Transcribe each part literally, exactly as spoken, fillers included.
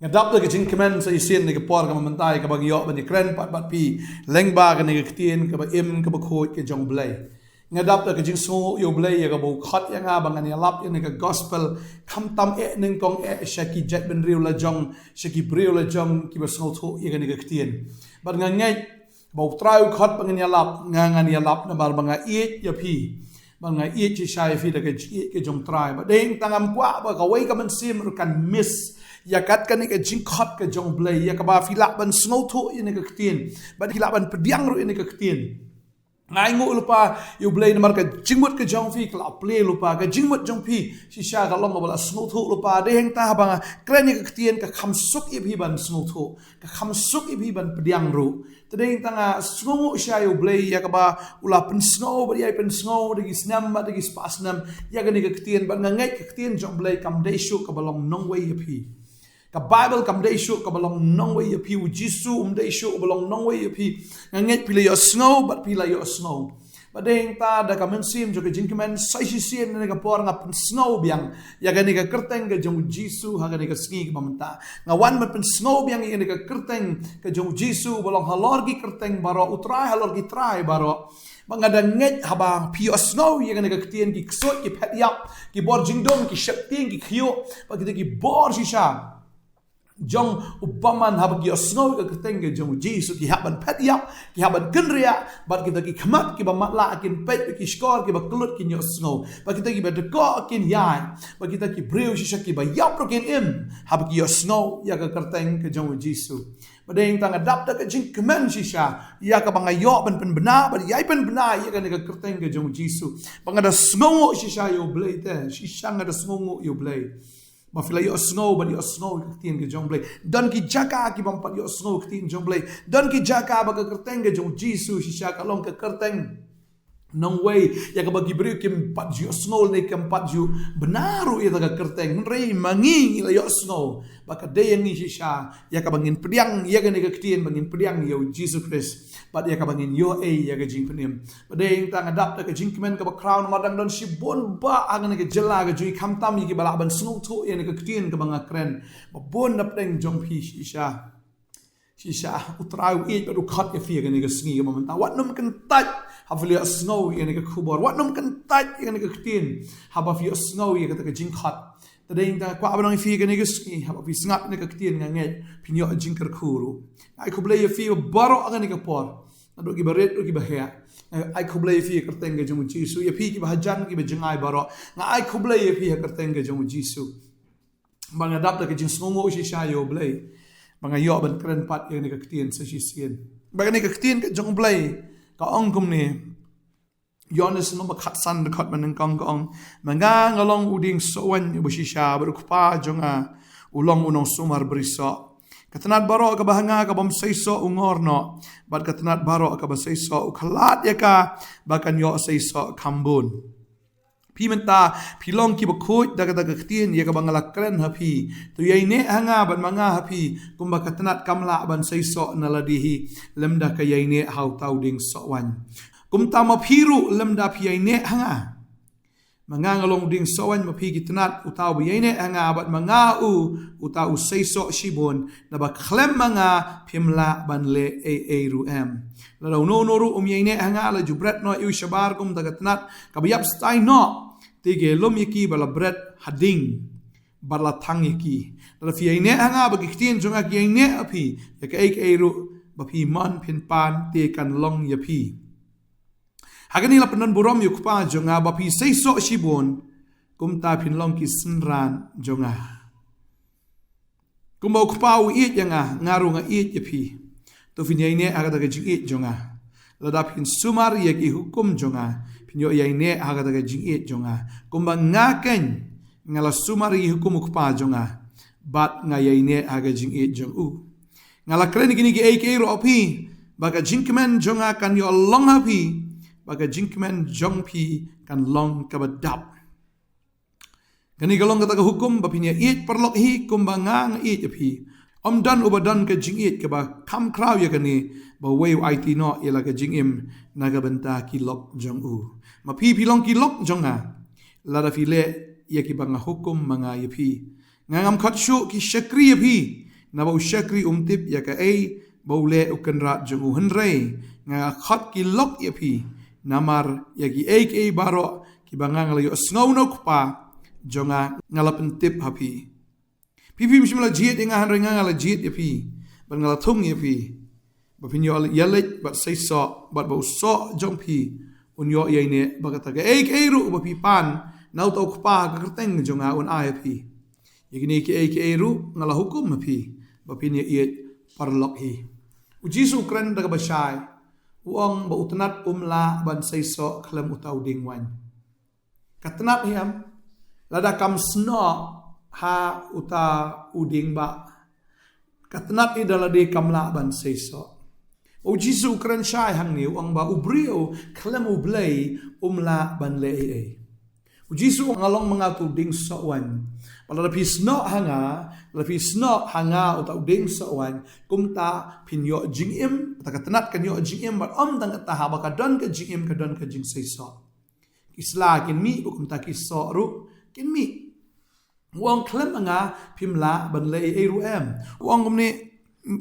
Nga dap da ka jingkmen sa shisien ha kane ka por kaba mynta ïa kaba nga ïoh ban ïakren pat bad phi lyngba kane ka ktien kaba im kaba khuid ka jong U Blei. Nga dap da ka jingsngew ïa U Blei ïa kaba u khot ïa nga ba ngan ïalap ïa kane ka gospel, khamtam eh nyngkong eh sha ki jaitbynriew lajong, sha ki briew lajong kiba sngewthuh ïa kane ka ktien. Bad nga ngeit ba U Trai u khot ba ngan ïalap, nga ngan ïalap namar ba nga ïeit ïa phi. Ba nga ïeit shisha ïa phi da ka jingïeit ka jong U Trai. Bad dei hangta ngam kwah ba kawei ka mynsiem ruh kan miss ïa kat kane ka jingkhot ka jong U Blei, ïa kaba phi lah ban sngewthuh ïa kane ka ktien, bad phi lah ban pdiang ruh ïa kane ka ktien. Nga ainguh lypa ïa U Blei namar ka jingmut ka jong phi ka la plie lypa, ka jingmut jong phi shisha ka long kaba la sngewthuh lypa. Dei hangta haba nga kren ïa ka ktien ka kham suk ïa phi ban sngewthuh, ka kham suk ïa phi ban pdiang ruh. Te dei hangta nga sngewnguh shisha ïa U Blei ïa kaba u la pynsngew bad ïai pynsngew da ki snem bad da ki spah snem ïa kane ka ktien, bad nga ngeit ka ktien jong U Blei kam dei shuh kaba long nongwei ïa phi. Ka Baibl kam dei shuh kaba long nongwei ïa phi, U Jisu um dei shuh uba long nongwei ïa phi. Nga ngeit phi la ïohsngew bad phi la ïohsngew. Bad dei hangta da ka mynsiem jong ka jingkmen sa shisien ha kane ka por nga pynsngew biang ïa kane ka kyrteng ka jong U Jisu ha kane ka sngi kaba mynta. Nga wan ban pynsngew biang ïa kane ka kyrteng ka jong U Jisu uba long halor ki kyrteng baroh, U Trai halor ki trai baroh. Ba nga da ngeit haba phi ïohsngew ïa kane ka ktien, ki ksuid ki phet ïap, ki bor jingdum, ki sheptieng, ki khyiuh, bad kita ki bor shisha jong u bymman haba ki ïohsngew ïa ka kyrteng ka jong U Jisu, ki hap ban phet ïap, ki hap ban kynriah, bad kita ki khmat kiba matlah kin peit, bad ki shkor kiba kyllut kin ïohsngew, bad kita kiba dkoh kin ïaid, bad kita ki briew shisha kiba ïap ruh kin im haba ki ïohsngew ïa ka kyrteng ka jong U Jisu. Bad dei hangta nga dap da ka jingkmen shisha ïa kaba nga ïoh ban pynbna bad ïai pynbna ïa kane ka kyrteng ka jong U Jisu. Ba nga da sngewnguh shisha ïa U Blei te, shisha nga da sngewnguh ïa U Blei. Ba phi la ïohsngew bad ïohsngew ïa ka ktien ka jong U Blei. Don ki jaka ki bym pat ïohsngew ïa ka ktien jong U Blei. Don ki jaka ba ka kyrteng ka jong U Jisu shisha ka long ka kyrteng nongwei ïa kaba ki briew kim pat ju ïohsngew ne kim pat ju bna ruh ïa ka kyrteng. Hynrei ma ngi ngi la ïohsngew ba ka dei ïa ngi shisha ïa kaba ngin pdiang ïa kane ka ktien, ba ngin pdiang ïa U Jisu Khrist, bad ïa kaba ngin ïoh ei ïa ka jingpynim. Bad dei hangta nga dap da ka jingkmen kaba khraw namar dang don shibun bah ha kane ka jylla ka jong ngi, khamtam ïa kiba lah ban sngewthuh ïa kane ka ktien kaba nga kren. Ba bun na pdeng jong phi shisha, shisha U Trai u ïeit bad u khot ïa phi ha kane ka sngi kaba mynta. Wat nym kyntait haba phi la ïohsngew ïa kane ka khubor, wat nym kyntait ïa kane ka ktien haba phi ïohsngew ïa kata ka jingkhot. Te dei hangta nga kwah ban ong ïa phi ha kane ka sngi, haba phi sngap ïa kane ka ktien nga ngeit phin ïoh jingkyrkhu ruh. Nga ai khublei ïa phi baroh ha kane ka por, naduh kiba rit ruh kiba heh. Nga ai khublei ïa phi ha ka kyrteng ka jong U Jisu. Ïa phi kiba hajan kiba jngai baroh, nga ai khublei ïa phi ha ka kyrteng ka jong U Jisu. Ba nga dap da ka jingsngewnguh shisha ïa U Blei ba nga ïoh ban kren pat ïa kane ka ktien sa shisien. Ba kane ka ktien ka jong U Blei ka ong kumne. Ïoannis lynnong ba khatsan, dkhot ba nyngkong ka ong, ma nga nga long u dieng sohwaiñ uba shisha, bad U Kpa jong nga u long u nongsumar brisoh. Ka tnat baroh kaba ha nga ka bym seisoh u ngor noh, bad ka tnat baroh kaba seisoh u khlad ïa ka ba kan ïoh seisoh kham bun. Phi mynta phi long kiba khuid da kata ka ktien ïa kaba nga la kren ha phi. To ïaineh ha nga bad ma nga ha phi, kumba ka tnat kam lah ban seisoh na lade hi lymda ka ïaineh ha uta u dieng sohwaiñ, kumta ma phi ruh lymda phi ïaineh ha nga. Ma nga nga long u dieng sohwaiñ, ma phi ki tnat. Uta uba ïaineh ha nga bad ma nga ha u, uta u seisoh shibun, naba khlem ma nga phim lah ban leh ei ei ruh em. Lada uno uno ruh um ïaineh ha nga, la ju bret noh ïa u shabar kum da ka tnat kaba ïap stai noh. Te ki lum ïa ki ba la bret ha ding bad la thang ïa ki. Lada phi ïaineh ha nga bad ki ktien jong nga ki ïaineh ha phi, ïa kaei kaei ruh ba phi mon phin pan te kan long ïa phi. Ha kane la pyndon burom ïa U Kpa jong nga ba phi seisoh shibun, kumta phin long ki synran jong nga. Kumba U Kpa u ïeit ïa nga, nga ruh nga ïeit ïa phi. To phin ïaineh ha kata ka jingïeit jong nga. Lada phin sumar ïa ki hukum jong nga, phin ïoh ïaineh ha kata ka jingïeit jong nga. Kumba nga keiñ nga la sumar ïa ki hukum U Kpa jong nga, bad nga ïaineh ha ka jingïeit jong u. Nga la kren ïa kine kiei kiei ruh ha phi, ba ka jingkmen jong nga kan ïoh long ha phi, ba ka jingkmen jong phi kan long kaba dap. Kane ka long kata ka hukum, ba phin ïa ïeit paralok hi kumba nga nga ïeit ïa phi. Ym don uba don ka jingïeit kaba kham khraw ïa kane, ba uwei u aiti noh ïa la ka jingim na ka bynta ki lok jong u. Ma phi phi long ki lok jong nga, lada phi leh ïa kiba nga hukum ma nga ïa phi. Nga ngam khot shuh ki shakri ïa phi, Naba u shakri um tip ïa kaei ba u leh u kynrad jong u. Hynrei nga nga khot ki lok ïa phi namar ïa kiei kiei baroh kiba nga nga la ïohsngew na u Kpa jong nga, nga la pyntip ha phi. Phi phim shym la jied ïa nga, hynrei nga nga la jied ïa phi bad nga la thung ïa phi, ba phin ïoh ïaleit bad seisoh, bad ba u soh jong phi un ïoh ïaineh, ba kata kaei kaei ruh ba phi pan na uta u Kpa ha ka kyrteng jong nga un ai ha phi. Ïa kine kiei kiei ruh nga la hukum ha phi ba phin ïaieit paralok hi. U Jisu u kren da kaba shai, u ong ba u tnat um lah ban seisoh khlem uta u dieng waiñ. Ka tnat hi em, lada kam snoh ha uta u dieng bah, ka tnat hi da lade kam lah ban seisoh. U Jisu u kren shai hangne, u ong ba u briew khlem U Blei um lah ban leh ei ei. U Jisu u ong, nga long ma nga uta u dieng soh waiñ. Bad lada phi snoh ha nga, lada phi snoh ha nga uta u dieng soh waiñ, kumta phin ïoh jingim, kata ka tnat kan ïoh jingim, bad ym tang kata, haba ka don ka jingim ka don ka jingseisoh. Ki sla kin mih, bad kumta ki soh ruh kin mih. U ong khlem ma nga phim lah ban leh ei ei ruh em. U ong kumne,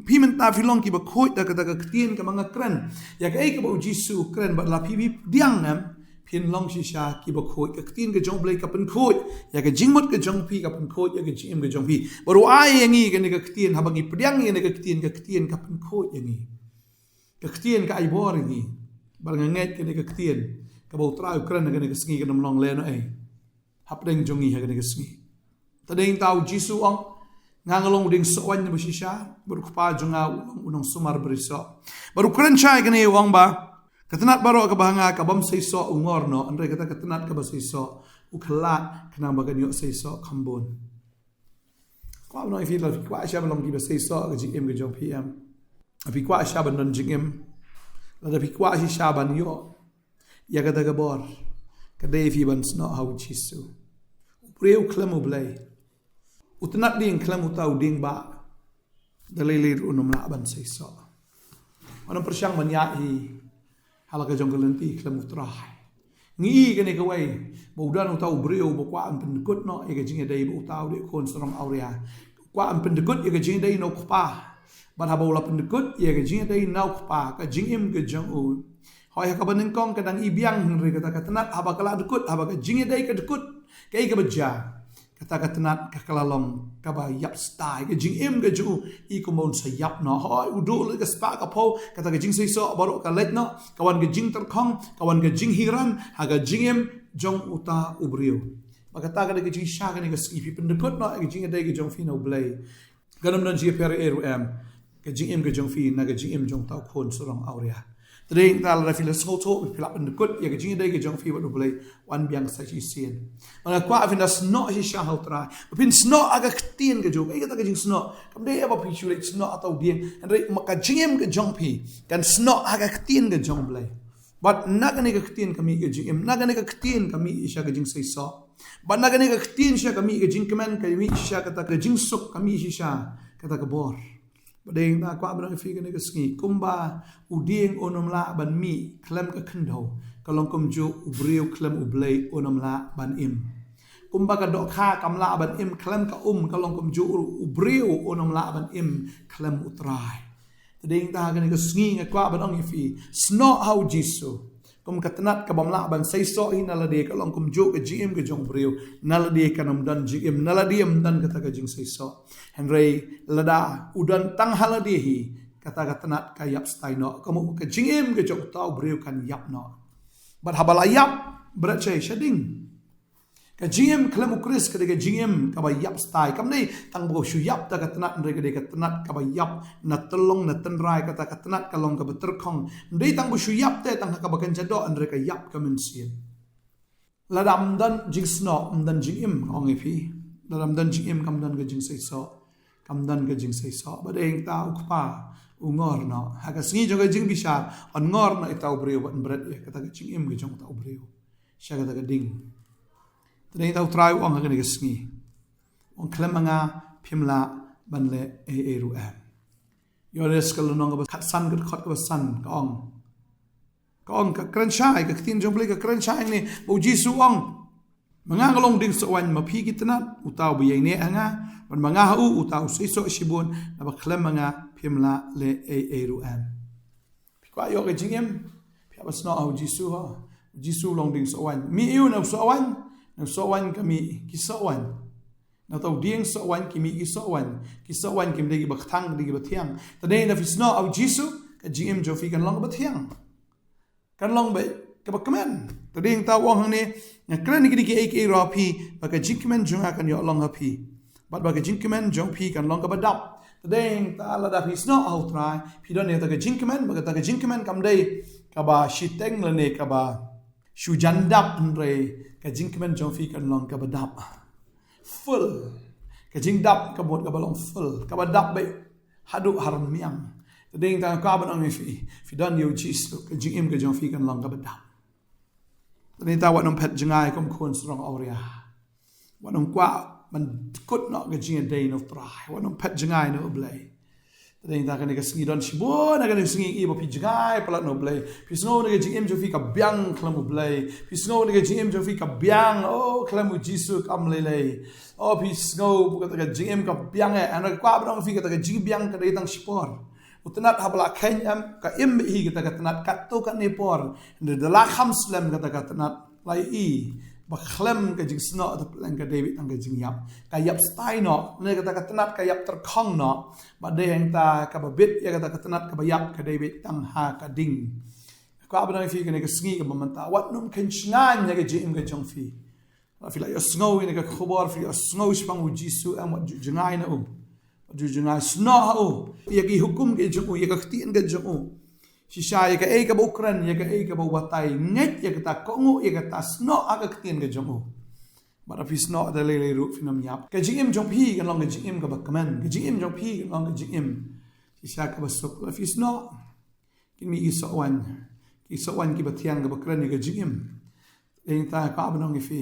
phi mynta phi long kiba khuid da kata ka ktien kaba nga kren. Ïa kaei kaba u Jisu u kren, bad lada phi pdiang em, phin long shisha kiba khuid. Ka ktien ka jong U Blei ka pynkhuid ïa ka jingmut ka jong phi, ka pynkhuid ïa ka jingim ka jong phi. Bad u ai ïa ngi kane ka ktien, haba ngi pdiang ïa kane ka ktien, ka ktien ka pynkhuid ïa ngi. Ka ktien ka ai bor ïa ngi. Bad nga ngeit kane ka ktien kaba u Trai u kren ha kane ka sngi kan ym long lehnohei hapdeng jong ngi ha kane ka sngi. Te dei nangta u Jisu u ong, nga nga long u dieng soh waiñ ba shisha, bad u Kpa jong nga u long u nongsumar barisoh. Bad u kren shai kane, u ong ba ka tnat baroh kaba ha nga ka bym seisoh u ngor noh, hynrei kata ka tnat kaba seisoh u khlad, khnang ba kan ïoh seisoh kham bun. Kwah ban ong ïa phi, lada phi kwah shisha ban long kiba seisoh ha ka jingim ka jong phi em, lada phi kwah shisha ban don jingim, lada phi kwah shisha ban ïoh ïa kata ka bor, ka dei ïa phi ban snoh ha u Jisu. U briew khlem U Blei, u tnat dieng khlem uta u dieng bah, da lei lei ruh un ym lah ban seisoh. Wan ym pyrshang ban ïaid hi ha la ka jong ka lynti khlem U Trai. Ngi i kane kawei, ba u don uta u briew ba kwah ban pyndkut noh ïa ka jingïadei bad uta u dei khun sarong awria. Kwah ban pyndkut ïa ka jingïadei na u Kpa. Bad haba u la pyndkut ïa ka jingïadei na u Kpa, ka jingim ka jong u, hooid, ha kaba nyngkong ka dang i biang, hynrei kata ka tnat haba ka la dkut, haba ka jingïadei ka dkut, kaei kaba jia? Kata ka tnat ka, ka la long kaba ïap stai. Ka jingim ka jong u i kumba un sa ïap noh. Hooid, u duh lut ka spah ka phew, kata ka jingseisoh baroh ka leit noh, ka wan ka jingtyrkhong, ka wan ka jinghiran ha ka jingim jong uta u briew. Bad kata ka dei ka jingshisha kane ka sngi, phi pyndkut noh ïa ka jingïadei ka jong phi na U Blei. Kan ym don jingïapher ei ei ruh em, ka jingim ka jong phi na ka jingim jong uta u khun sarong awria. Te dei nangta, lada phi la sngewthuh phi lah pyndkut ïa ka jingïadei ka jong phi bad U Blei, wan biang sa shisien. Nga kwah phin da snoh shisha ha U Trai, ba phin snoh ha ka ktien ka jong u. Kaei kata ka jingsnoh? Kam dei ba phi shu leit snoh ha uta u dieng, hynrei ma ka jingim ka jong phi kan snoh ha ka ktien ka jong U Blei. Bad na kane ka ktien ka mih ka jingim, na kane ka ktien ka mih shisha ka jingseisoh. Bad na kane ka ktien shisha ka mih ka jingkmen, ka mih shisha kata ka jingsuk, ka mih shisha kata ka bor. Bad dei nangta, kwah ban ong ïa phi kane ka sngi, kumba u dieng un ym lah ban mih khlem ka khyndew, ka long kumjuh u briew khlem U Blei un ym lah ban im. Kumba ka dohkha kam lah ban im khlem ka um, ka long kumjuh u briew un ym lah ban im khlem U Trai. Te dei nangta, kane ka sngi nga kwah ban ong ïa phi, snoh ha u Jisu. Kum ka tnat ka bym lah ban seisoh hi na lade, ka long kumjuh ka jingim ka jong u briew, na lade kan ym don jingim, na lade ym don kata ka jingseisoh. Hynrei lada u don tang ha lade hi, kata ka tnat ka ïap stai noh, ka mut ka jingim ka jong uta u briew kan ïap noh. Bad haba la ïap, bret shai, shading. Ka jingim khlem U Khrist ka dei ka jingim kaba ïap stai. Kam dei tang ba ka shu ïap da ka tnat, hynrei ka dei ka tnat kaba ïap na tyllong na tynrai, kata ka tnat ka long kaba tyrkhong. Ym dei tang ba shu ïap te tang ha kaba kynja doh, hynrei ka ïap ka mynsiem. Lada ym don jingsnoh, ym don jingim, nga ong ïa phi. Lada ym don jingim, kam don ka jingseisoh. Kam don ka jingseisoh. Bad dei nangta u Kpa u ngor noh. Ha ka sngi jong ka jingbishar, un ngor noh ïa uta u briew bad un bret ïa kata ka jingim ka jong uta u briew sha kata ka ding. Te dei nangta U Trai u ong ha kane ka sngi, u ong khlem ma nga phim lah ban leh ei ei ruh em. Ïoannis ka lynnong kaba khatsan, ka dkhot kaba san, ka ong, ka ong, ka kren shai, ka ktien jong U Blei ka kren shai hangne, ba u Jisu u ong, ma nga nga long dieng soh waiñ, ma phi ki tnat, uta uba ïaineh ha nga, Ban ma nga ha u, uta u seisoh shibun, naba khlem ma nga phim lah leh ei ei ruh em. Phi kwah ïoh ka jingim, phi hap ban snoh ha u Jisu ha. U Jisu u long dieng soh waiñ. Mih aïu na u soh waiñ? Na u soh waiñ ka mih ki soh waiñ. Na uta u dieng soh waiñ ki mih ki soh waiñ. Ki soh waiñ kim dei kiba kthang, ki dei kiba thiang. Te dei na phi snoh ha u Jisu, ka jingim jong phi kan long kaba thiang. Kan long beit kaba kmen. Te dei nangta u ong hangne, nga kren ïa kine kiei kiei ruh ha phi, ba ka jingkmen jong nga kan ïoh long ha phi, bad ba ka jingkmen jong phi kan long kaba dap. Te dei nangta lada phi snoh ha u Trai, phi don ïa kata ka jingkmen, ba kata ka jingkmen kam dei kaba shiteng lane kaba shu jan dap, hynrei ka jingkmen jong phi kan long kaba dap. Full. Ka jingdap ka mut kaba long full, kaba dap beit haduh ha rmiang. Te dei nangta nga kwah ban ong ïa phi, phi don ïa u Jisu, ka jingim ka jong phi kan long kaba dap. Te dei nangta wat nym phet jngai kum khun sarong awria. Wat nym kwah ban kut noh ka jingïadei na u Trai, wat nym phet jngai na u Blei. Te dei nangta kane ka sngi don shibun na kane ka sngi i ba phi jngai palat na u Blei. Phi sngew ne ka jingim jong phi ka biang khlem u Blei. Phi sngew ne ka jingim jong phi ka biang, oh, khlem u Jisu kam lei lei. Oh, phi sngew ba kata ka jingim ka biang eh. Hynrei nga kwah ban ong ïa phi, kata ka jingbiang ka dei tang shipor. U tnat haba la kheiñ em, ka im beit hi kata ka tnat katto katne por. Hynrei da la kham slem kata ka tnat, la i ba khlem ka jingsnoh, te pylleng ka dei beit tang ka jingïap. Ka ïap stai noh, ne kata ka tnat ka ïap tyrkhong noh. Bad dei hangta kaba bit ïa kata ka tnat kaba ïap ka dei beit tang ha ka ding. Kwah ban ong ïa phi kane ka sngi kaba mynta, wat nym kheiñ shngaiñ ïa ka jingim ka jong phi. Phi la ïohsngew ïa kane ka khubor, phi la ïohsngew shaphang u Jisu, em, wat ju jngai na u. Wat ju jngai, snoh ha u. Ïa ki hukum ki jong u, ïa ka ktien ki jong u. Shisha ïa kaei kaba u kren, ïa kaei kaba u batai, ngeit ïa kata, kohnguh ïa kata, snoh ha ka ktien ki jong u. Bad lada phi snoh da lei lei ruh phin ym ïap. Ka jingim jong phi kan long ka jingim kaba kmen. Ka jingim jong phi kan long ka jingim shisha kaba suk lada phi snoh. Kin mih ki soh waiñ. Ki soh waiñ kiba thiang kiba kren ïa ka jingim. Te dei nangta nga kwah ban ong ïa phi,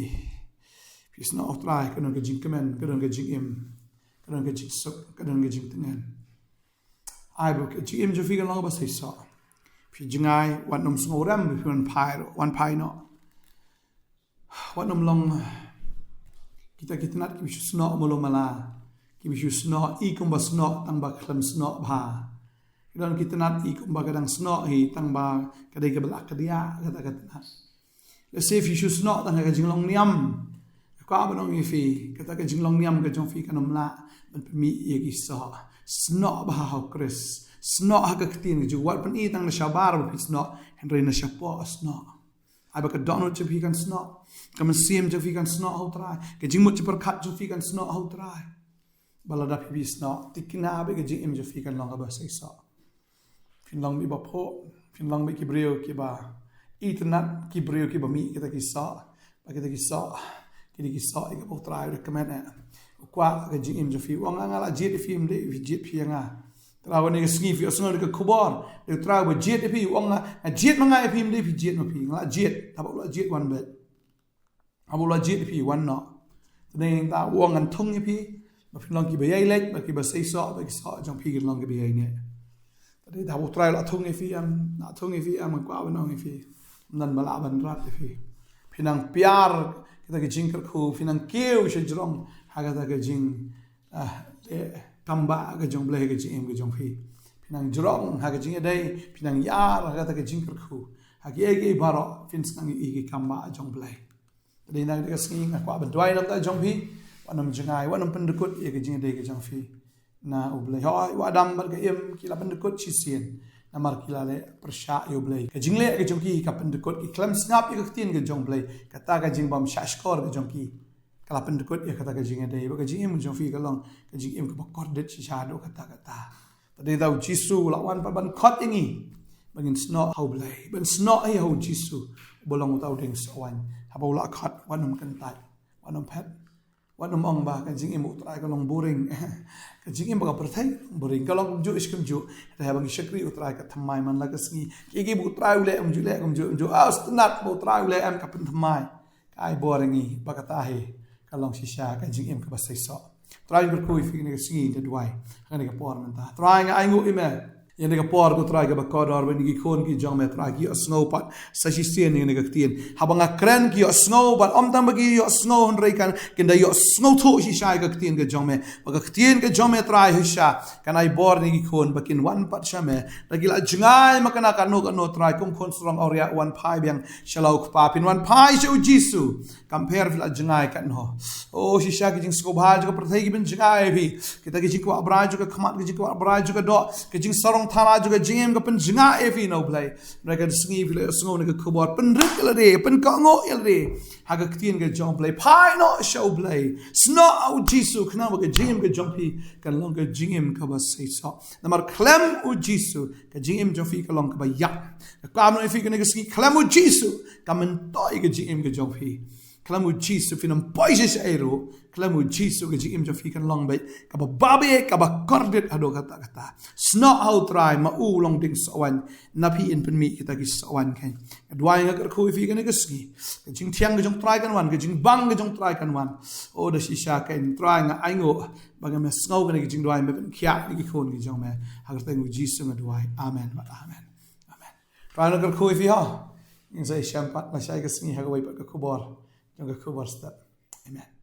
phi snoh ha u Trai, ka don ka jingkmen, ka don ka jingim, ka don ka jingsuk, ka don ka jingtngen. Ai ba ka jingim jong phi kan long kaba seisoh. Phi jngai, wat nym sngew rem ba phi wan phai ruh, wan phai noh. Wat nym long kita ki tnat kiba shu snoh malu mala, kiba shu snoh i kumba snoh tang ba khlem snoh bha. Ki don ki tnat i kumba ka dang snoh hi tang ba ka dei kaba la kdiah kata ka tnat. Lehse phi shu snoh tang ha ka jinglong niam. Nga kwah ban ong ïa phi, kata ka jinglong niam ka jong phi kan ym lah ban pynmih ïa ki soh. Snoh bha ha u Khrist. Snoh ha ka ktien ka jong u. Wat pyni tang na shabar ba phi snoh, hynrei na shapoh snoh. Ai ba ka dohnud jong phi kan snoh. Ka mynsiem jong phi kan snoh ha u Trai. Ka jingmut jingpyrkhat jong phi kan snoh ha u Trai. Ba lada phi, phi snoh, thikna beit ka jingim jong phi kan long kaba seisoh. Phin long beit ba phuh, phin long beit ki briew kiba itynnad, ki briew kiba mih kita ki soh. Ba kita ki soh, kita ki soh ïa kaba u Trai u da kmen eh. U kwah ka jingim jong phi, u ong nga la jied ïa phi, ym dei phi jied phi ïa nga. Te lada kane ka sngi phi ïohsngew ïa ka khubor, dei u Trai uba jied ïa phi, u ong nga, nga jied ma nga ïa phi, ym dei phi jied ma phi, nga la jied, haba u la jied wan beit. Haba u la jied ïa phi wan noh. Te dei nangta u ong ngan thung ïa phi, ba phin long kiba ïai leit, ba kiba seisoh, ba ki soh jong phi kin long kiba ïai neh. Te dei haba u Trai u la thung ïa phi em, la thung ïa phi em, nga kwah ban ong ïa phi, ym don ba lah ban rat ïa phi. Phi nang piar kita ki jingkyrkhu, phi nang kiew sha jrong ha kata ka jing ah, leh kam bah ka jong U Blei ha ka jingim ka jong phi. Phi nang jrong ha ka jingïadei, phi nang ïar ha kata ka jingkyrkhu. Ha kiei kiei baroh phin sngewthuh ïa ki kam bah jong U Blei. Te dei na kata ka sngi nga kwah ban duwai na ka bynta jong phi. Wat nym jngai, wat nym pyndykut ïa ka jingïadei ka jong phi na U Blei. Hooid, u Adam bad ka Im ki la pyndykut shisien namar ki la leh pyrshah ïa U Blei. Ka jingleh ka jong ki ka pyndykut, ki khlem sngap ïa ka ktien ka jong U Blei. Kata ka jingbymshah shkor ka jong ki ka la pyndykut ïa kata ka jingïadei. Bad ka jingim jong phi ka long ka jingim kaba kordit shisha haduh katta katta. Te dei da U Jisu u la wan pat ban khot ïa ngi ba ngin snoh ha U Blei, ban snoh ïa U Jisu uba long uta u dieng soh waiñ. Haba u la khot, wat nym kyntait, wat nym phet, wat nym ong ba ka jingim U Trai ka long boring. Ka jingim ba ka pyrthei ka long boring, ka long kumjuh shi kumjuh. Te haba ngi shakri U Trai ka thymmai man la ka sngi. Kiei kiei ba U Trai u leh kumjuh leh, kumjuh kumjuh. Ah, sngewtynnat ba U Trai u leh, em, ka pynthymmai. Ka ai bor ïa ngi ba kata hi ka long shisha ka jingim kaba seisoh. Trai, nga kyrkhu ïa phi kane ka sngi, nga duwai ha kane ka por mynta. Trai, nga ainguh ïa me. Ïa kane ka por ko Trai kaba kordor, ba kine ki khun ki jong me Trai ki ïohsngew pat sa shisien ïa kane ka ktien. Haba nga kren ki ïohsngew, bad ym tang ba ki ïohsngew hynrei kan, kin da ïohsngewthuh shisha ïa ka ktien ka jong me. Ba ka ktien ka jong me Trai shisha kan ai bor ïa kine ki khun ba kin wan pat sha me. Da ki la jngai makna kano kano Trai, kum khun sarong awria, wan phai biang sha la u Kpa, phin wan phai sha u Jisu. Kam pher phi la jngai katno. O shisha ki jingsngewbha jong ka pyrthei ki pynjngai ïa phi. Kita ki jingkwah brai jong ka khmat, ki jingkwah brai jong ka doh, ki jingsarong thala jong ka jingim ka pynjngai ïa phi na u Blei. Hynrei ka sngi phi la ïohsngew ïa ka khubor, pynrit ïa lade, pynkohnguh ïa lade ha ka ktien ka jong u Blei. Phai noh sha u Blei. Snoh ha u Jisu, khnang ba ka jingim ka jong phi kan long ka jingim kaba seisoh. Namar khlem u Jisu ka jingim jong phi ka long kaba ïap. Ka kam na phi kane ka sngi, khlem u Jisu ka myntoi ka jingim ka jong phi. Khlem u Jisu phin ym poi shisha ei ruh. Khlem u Jisu ka jingim jong phi kan long beit kaba babe, kaba kordit haduh katta katta. Snoh ha u Trai, ma u long dieng sohwaiñ. Na phi yn pynmih kita ki sohwaiñ kein. Nga duwai, nga kyrkhu ïa phi kane ka sngi. Ka jingthiang ka jong u Trai kan wan, ka jingbang ka jong u Trai kan wan. O da shisha kein Trai, nga ainguh ba ngam sngew kane ka jingduwai, me pynkhiah ïa ki khun ki jong me. Ha ka kyrteng u Jisu nga duwai. Amen. Amen. Amen. Trai un kyrkhu ïa phi ho. Ngin sa ïashem pat lashai ka sngi ha kawei pat ka khubor jong ka Khubor Step. Amen.